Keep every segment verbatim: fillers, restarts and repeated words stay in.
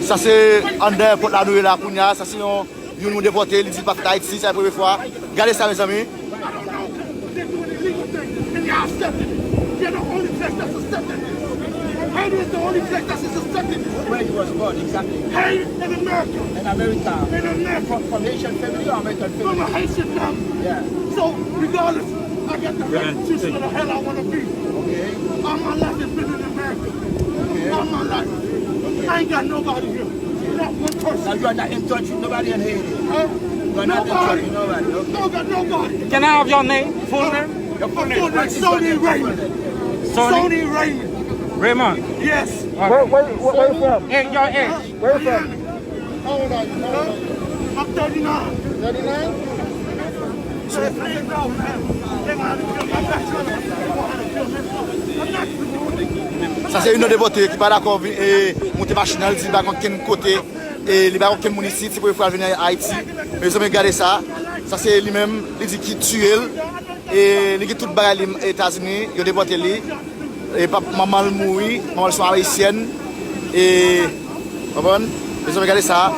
Sa se anndan èpòt la nou ye la kounye a. Sa se yon, youn nou depòte, li di l pa fèt Ayiti, sa se premye fwa. Gade sa, mezanmi. They doing illegal things, and y'all accepting it. You're the only place that's accepting it. Haiti is the only place that's accepting it. Where you was born, exactly? Haiti in America. In America. In America. From, from Haitian family or American family? From a Haitian family. Yeah. So, regardless, I got the right to choose where the hell I want to be. Okay. All my life has been in America. Okay. All my life. Okay. I ain't got nobody here. Not one person. Now you are not in touch with nobody in Haiti. Huh? You are not in touch with nobody. Okay. Don't got nobody. Can I have your name? Full name? Your full name. What is your name? Sony Raymond. Sony? Sony Raymond. Raymond. Yes. Okay. Where, where, where, where you from? Hey, your age. Where you from? How old are you? How old are you? I'm thirty-nine. Thirty-nine? Sa se youn nan depòte ki pa dakò vi- e, monte machin nan, li di li pa gen okenn kote, e, li pa gen okenn moun isit, se premye fwa l vin Ayiti. Mezanmi, gade sa. Sa se li menm, li di ki tiye l, e, li gen tout bagay li Etazini, yo depòte li. E pap, manman l mouri, manman l se yon ayisyèn. E, konprann? Mezanmi, gade sa.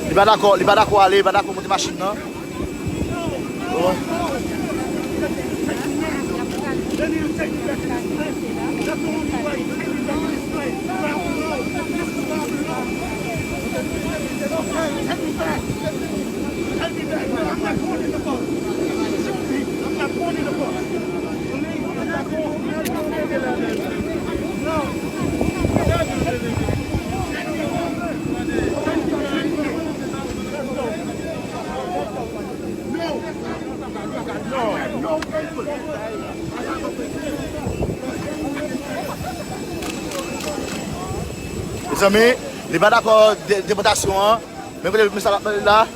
Li pa dakò, li pa dakò ale, li pa dakò monte machin nan. Konprann? Mezanmi, li pa dakò de- depòtasyon an. Men kote mesye la ap pale la.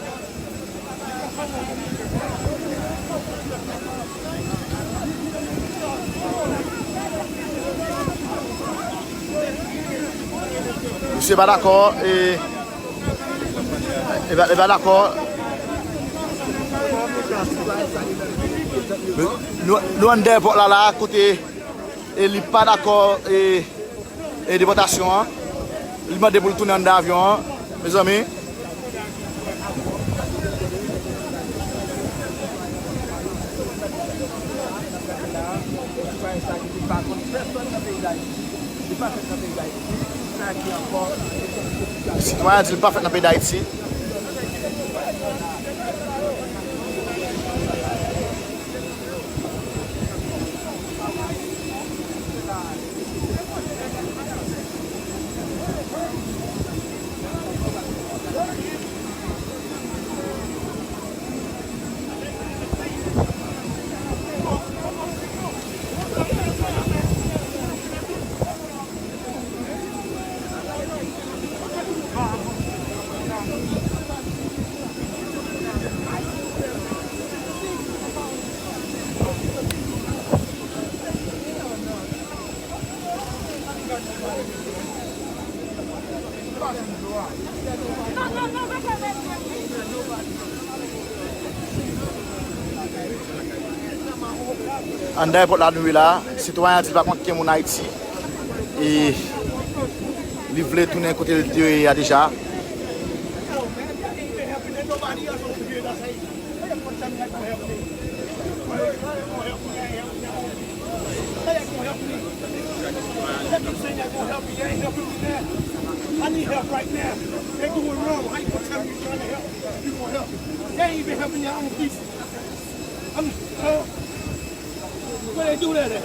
Misye pa dakò, e, e pa, e pa dakò. Nou, nou anndan èpòt la, la, kote, e, li pa dakò, e, e depòtasyon an. Li mande pou l tounen anndan avyon an, mezanmi. Sitwayen an di l pa fèt nan peyi Dayiti. Anndan èpòt la nou ye la, sitwayen an di l pa konn kenn moun Ayiti. E li vle tounen kote l te ye a deja. How y'all gonna help me? That dude saying y'all gonna help me. Y'all ain't helping me now. I need help right now. They doing wrong. How you gonna tell me you're trying to help? You gonna help me? Y'all ain't even helping your own people. I'm, uh, where they do that at?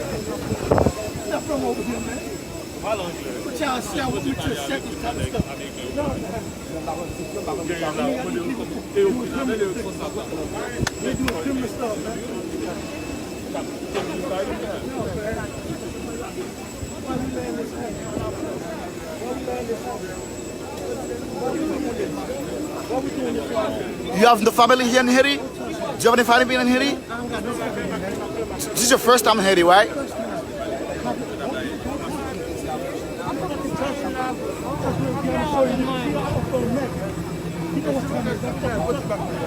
Not from over here, man. But y'all see, I want me to accept this kind of stuff. No, man. You have no family here in Haiti? Do you have any family in Haiti? This is your first time in Haiti, right?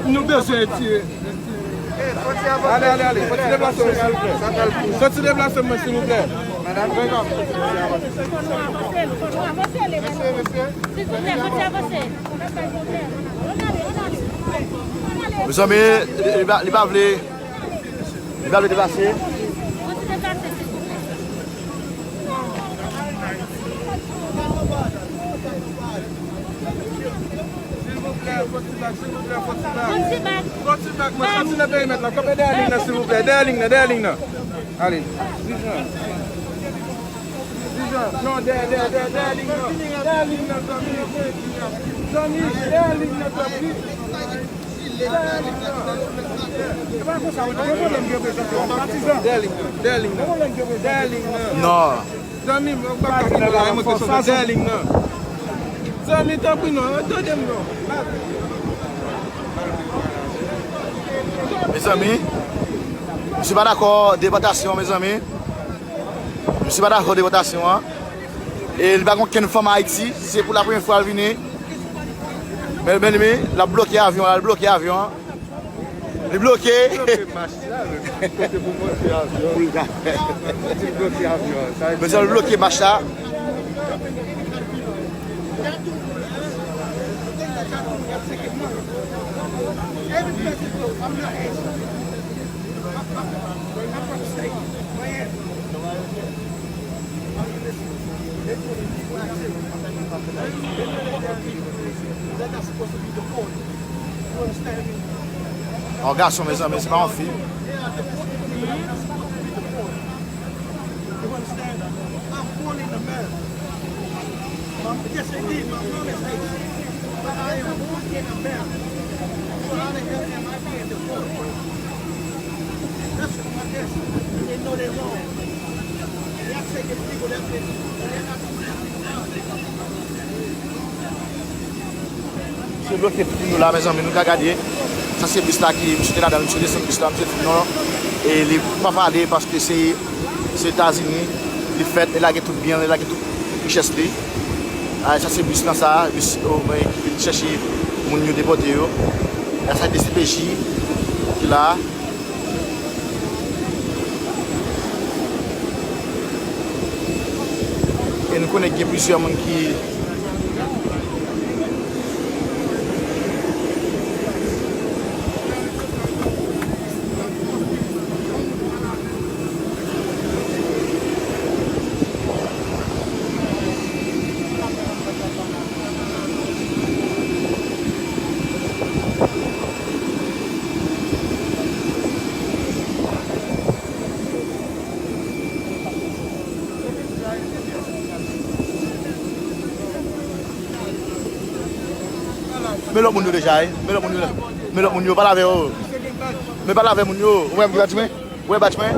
Nou bezwen retire. Ale, ale, ale. Fò ti deplase w, silvouplè. Fò ti deplase mwen, silvouplè. Mezanmi, li, li pa, li pa vle, li pa vle deplase. Silvouplè, fò ti bak, silvouplè, fò ti bak. Fò ti bak. Fò ti bak, mwen soti nan perimèt la. Kanpe dèyè liy nan, silvouplè. Dèyè liy nan, dèyè liy nan. Ale. Dijan. Dijan. Non, dèyè, dèyè, dèyè, dèyè liy nan. Dèyè liy nan, zanmi. Zanmi, dèyè liy nan, zanmi. Dèyè liy nan, dèyè liy nan. Dèyè liy nan. Non. Zanmi m, ou pa ka kite la, mwen ke sou dèyè liy nan. Zanmi, tanpri non, tande m non. Mezanmi, misye pa dakò depòtasyon, mezanmi. Misye pa dakò depòtasyon an. E li pa gen okenn fanm Ayiti, se pou la premyè fwa l vini. Men, men, men, l ap bloke avyon an, l ap bloke avyon an. Li bloke. Li bloke mach la, men kote pou monte avyon. Pou l ka fè. Li bloke avyon. Sa vle di l bloke mach la. Yon gason, mezanmi, se pa yon fi. Misye bloke pou nou la, mezanmi, nou ka gade. Sa se bis la ki misye te ladan, misye desann bis la, misye di non, e li pa pale paske se, se Etazini li fèt, li lage tout byen, li lage tout richès li. A, sa se bis lan sa, bis, o, mwen ki vin chèche moun yo depòte yo. E sa D C P J ki la. E nou konnen gen plizyè moun ki Men lòt moun yo deja, wi. Men lòt moun yo. Men lòt moun yo, pale avè yo. Men pale avè moun yo. Ou wè m ki batch mwen? Ou wè batch mwen?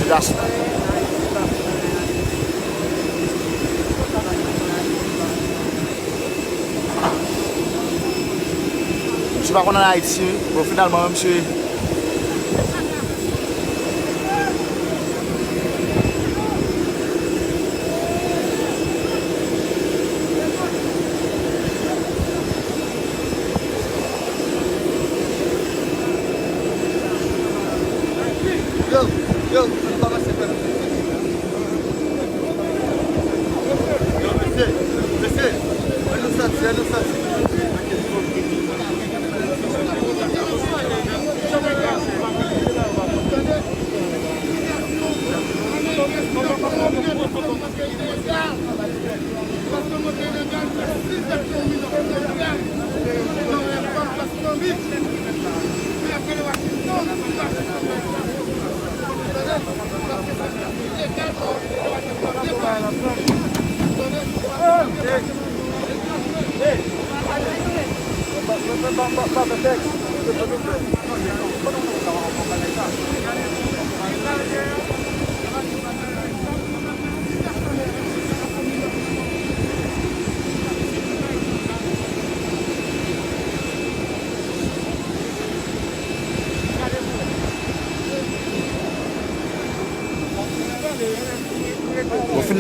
Judas. Misye pa konn ann Ayiti, bon, finalman, misye. Yo, yo, ann kòmanse fè nou. Yo, mesye, mesye, ann nou sòti, ann nou sòti.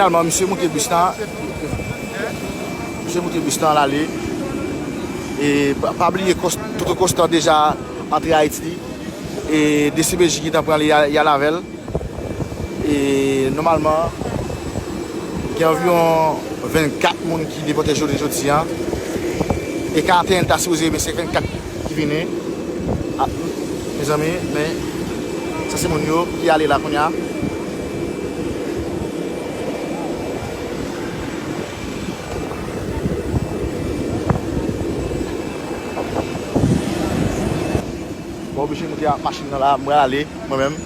Finalman, misye moute bis la. Misye moute bis la, l ale. E pa, pa bliye, Kòs-, Toto Kòsta deja antre Ayiti. E D C P J gentan pran li, y a, y al avè l. E nòmalman, gen anviwon vennkat moun ki depòte jounen jodi a. E karanteyen ta sipoze, men se vennkat ki vini. A, mezanmi, men sa se moun yo ki ale la kounye a. Mwen oblije moute ak machin nan la, mwen ale, mwen menm.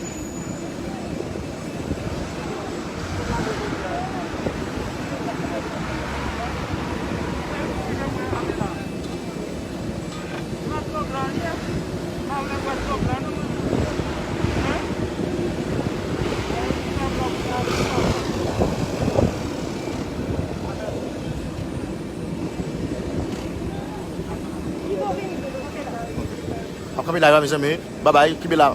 M ap kanpe la, mezanmi. Babay, kenbe la.